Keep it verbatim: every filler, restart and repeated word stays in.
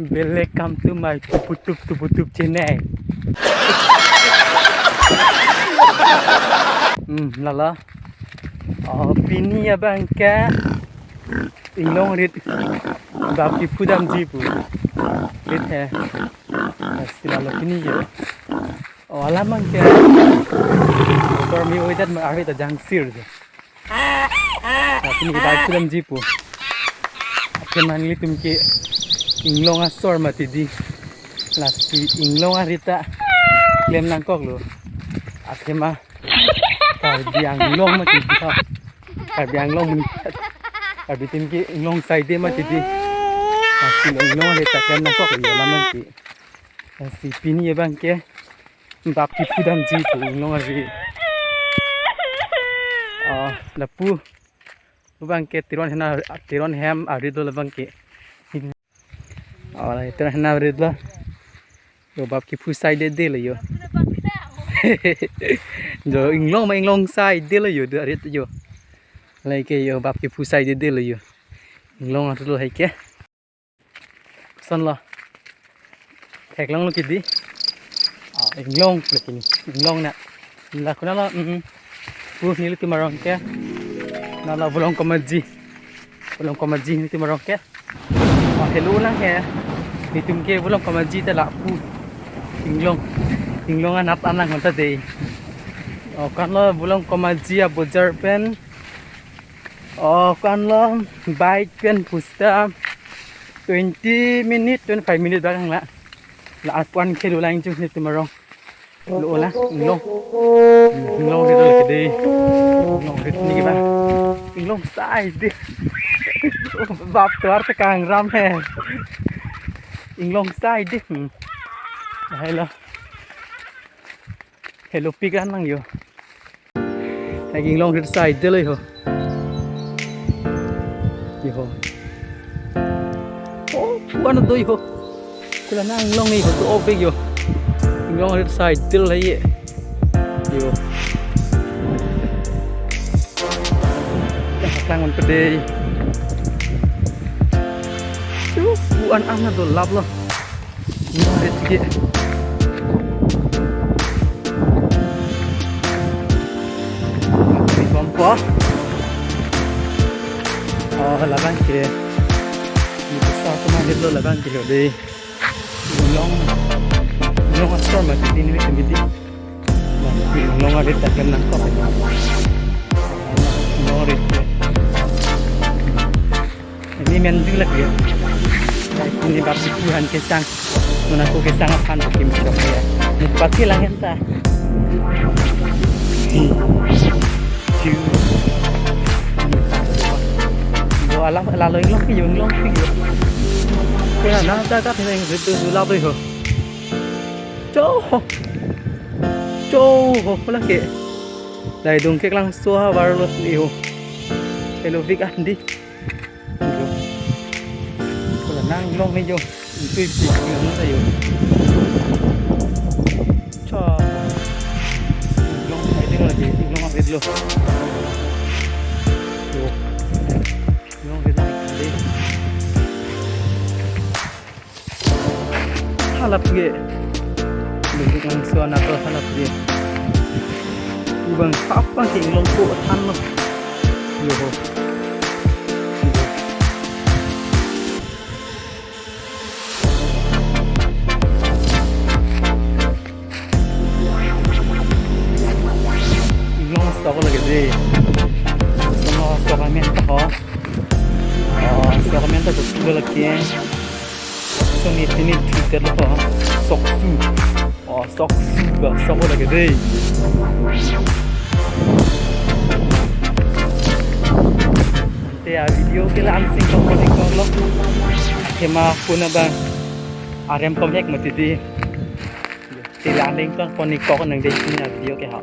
Welcome to my tuputup tuputup channel. Hmm, lala. Oh, pini abang ke inglong arit bap kephu damji pu. Arit he. Lasi lalo pini yo. Oh, alam abang ke. Motor me-oi det ma arit ajangsir je. Lasi pini bap kephu damji pu. Akhema nelitum ke inglong asor mati di. Lasi inglong arit ta klem nangkoklo. Akhema Karbi Anglong mati di ha. Karbi Anglong mun. Karbi atum ke inglong saide mati di. Lasi inglong arit ta klem nangkoklo alam abang ke. Lasi pini abang ke bap kephu damji pu inglong arit. Ah, lapu. Abang ke Teron hena, Teron hem arit lo abang ke. Oh, la Teron hena arit lo. Yo bap kephu saidede lo yo. Jo inglong ma inglong saide lo yo, do arit yo. Lahai ke yo bap kephu saidede lo yo. Inglong arit lo lahai ke. Koson lo. Theklonglo ke di. Ah, inglong lo ke ni. Inglong na. La konat lo, mm. Pu nelitum arong ke. Nala Volong Komaji. Volong Komaji nelitum arong ke. Oh, helo lang he. Nelitum ke Volong Komaji ta lapu. Inglong. Inglong anat anang konta de. Oh, konat lo Volong Komaji abojar pen. Oh, konat lo bike pen pusita twenty minute, twenty-five minute bak lang la. La arpu an ke dolang jung nelitum arong. Lo la, inglong. Inglong arit lo ke de. Inglong arit ni ke ba. Inglong saide. Bap tovar ta kangram he. Inglong saide. Hmm. Lahai lo. Helopik an lang yo. Lake inglong arit saide lo yo. Yo. Oh, pu an do yo. Kula nang inglong yo, to obek yo. Inglong arit saide lo ye. Yo. Dah klang on pede. Yo, pu an an do lap lo. Ini ada tiga. Ini kompo. Oh, labang ke. Ini besar kemana lo labang ke deh. Inglong. Inglong asor mati di ini kami di. Inglong arit ta klem nangkok. Inglong arit. Ini main ding lagi ya. Ini bap kephu an kesang. Nona ko kesang aphan kim chok ya. Ini pati lang enta. Ciu. Bo alam lalo inglong ke inglong ke. Kena na ta ta phe itu dulap ho. Cho. Cho ho pula ke. Lahai adung keklangso ahavar lo ni ho. Helopik an di. Yo. Kula nang inglong ni yo. Itu isi inglong ta yo. Cha. Inglong saide lo di, inglong arit lo. Yo. Inglong arit lo di. Halap ge. Duduk langsung anak lo halap ge. Ibang apa ke inglong ko than lo. Yo ho. Inglong sok lagi di. Inglong sok amen ta ho. Oh, sok amen ta ko lagi. Soni tini twitter lo ho. Sok su. Oh, sok su ba sok lagi di. Te a video ke la-an sing kok kok lo. Akhema pu na bang arem komhek mati di. Te la-an ding kok poni kok nang dei pini a video ke ha.